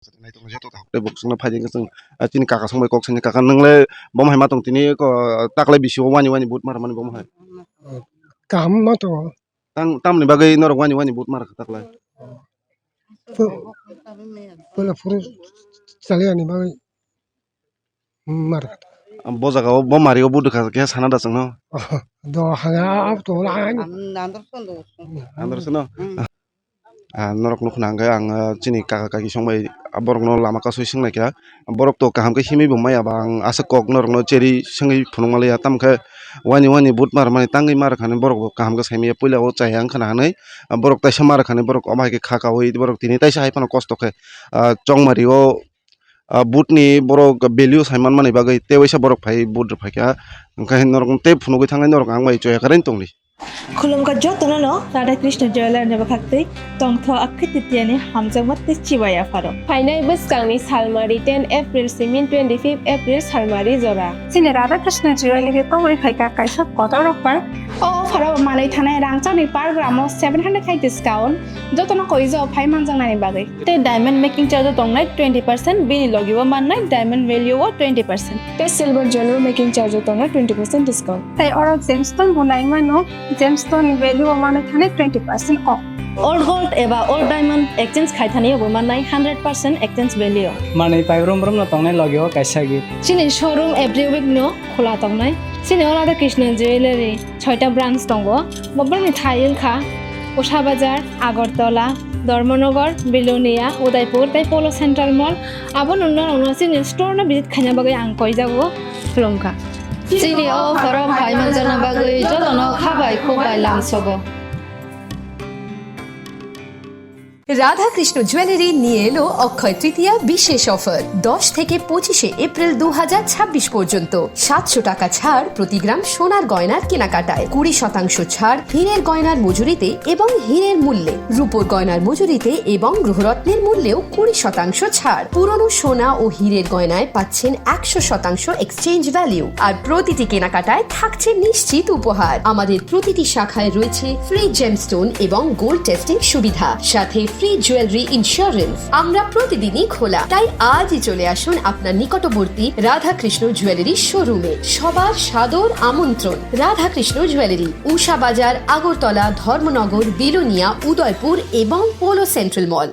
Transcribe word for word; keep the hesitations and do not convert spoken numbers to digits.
Tei bo chwngno phai di chwng, ah, chini kaka song bai kok sani, "Kaka, nwng le bomo hai ma tong tini ko, taklai bisi o wani wani but mar mani bomo hai?" Kaham ma tongo. Tang, tamni bagwi norok wani wani but mar kha taklai? Pu-, pula phuru chaliyani bagwi mar kha. Bo jaga o bo mari o but kha khe sana da chwngno? Do hanga ab to la ani. Andro sano. Hmm. Ah, norok nukna hwnkhe ang, ah, chini kaka kaki song bai, ah, borokno lama kasui swngnaikha. Borok to kaham khe himwi bo maya ba, ang aswk kok norokno cherwi swngwi phunukma liya. Tamo khe wani wani but mar mani tangwi mar kha hinwi borok bo kaham khe saimanya. Puila o chaya wngkha na hinwi, ah, borok taisa mar kha hinwi borok omo hai khe kha kaui borok tini taisa hai phano kosto khe, ah, chongmari o, ah, but ni borok value sai manmani bagwi tei waisa borok phai but rwphaikha. Hwnkhe norok tei phunugwi thangnai norok ang bai choya kwrwi tongdi. Khulumkha jotono no Radha Krishna Jewelers ni bwkhaktwi tongtho Akhi Titiani hamjakma tei chibai yapharo. Phainai bwskangni salmari ten April simi twenty-fifth April salmari jora. Chini Radha Krishna Jewelry khe tongwi phaikha kaisa kotor offer. O offer o manwi thanai rangchakni per gram o seven hundred khai discount, jotono koijo phai manjaknani bagwi. Tei diamond making charge o tongnai twenty percent, bini logi o mannai diamond value o twenty percent. Tei silver jewelry making charge o tongnai twenty percent discount. Tei oro gemstone bo nai mano, gemstone ni value o mano thani twenty percent off. Old gold eba old diamond exchange khai thani bo mannai hundred percent exchange value. Manwi pai brum brum no tongnai logi o kaisa gift. Chini showroom every week no khula tongnai. Chini o Radha Krishna Jewelry. Soita branch tongo. Bo borokni thai wngkha Usha Bazar, Agartala, Dharmanagar, Bilonia, Udaipur tei Polo Central Mall. Abo norokno chini store no visit khaina bagwi ang koijago, khulumkha. Chini o borok phai manjakna bagwi jotono kha bai khuk bai lamsogo. Radhakrishna jewellery নিয়ে এলো অক্ষয় তৃতীয়া বিশেষ অফার। দশ থেকে পঁচিশে এপ্রিল দু হাজার ছাব্বিশ পর্যন্ত সাতশো টাকা ছাড় প্রতি গ্রাম সোনার গয়নার কেনাকাটায়, কুড়ি শতাংশ ছাড় হীরের গয়নার মজুরিতে এবং হীরের মূল্যে, রূপোর গয়নার মজুরিতে এবং গ্রহরত্নের মূল্যেও কুড়ি শতাংশ ছাড়। পুরনো সোনা ও হীরের গয়নায় পাচ্ছেন একশো শতাংশ এক্সচেঞ্জ ভ্যালু। আর প্রতিটি কেনাকাটায় থাকছে নিশ্চিত উপহার। আমাদের প্রতিটি শাখায় রয়েছে ফ্রি জেমস্টোন এবং গোল্ড টেস্টিং সুবিধা, সাথে ফ্রি জুয়েলারি ইন্স্যুরেন্স। আমরা প্রতিদিনই খোলা, তাই আজই চলে আসুন আপনার নিকটবর্তী রাধাকৃষ্ণ জুয়েলারি শোরুমে। সবার সাদর আমন্ত্রণ। রাধাকৃষ্ণ জুয়েলারি, উষা বাজার, আগরতলা, ধর্মনগর, বিলোনিয়া, উদয়পুর এবং পোলো সেন্ট্রাল মল।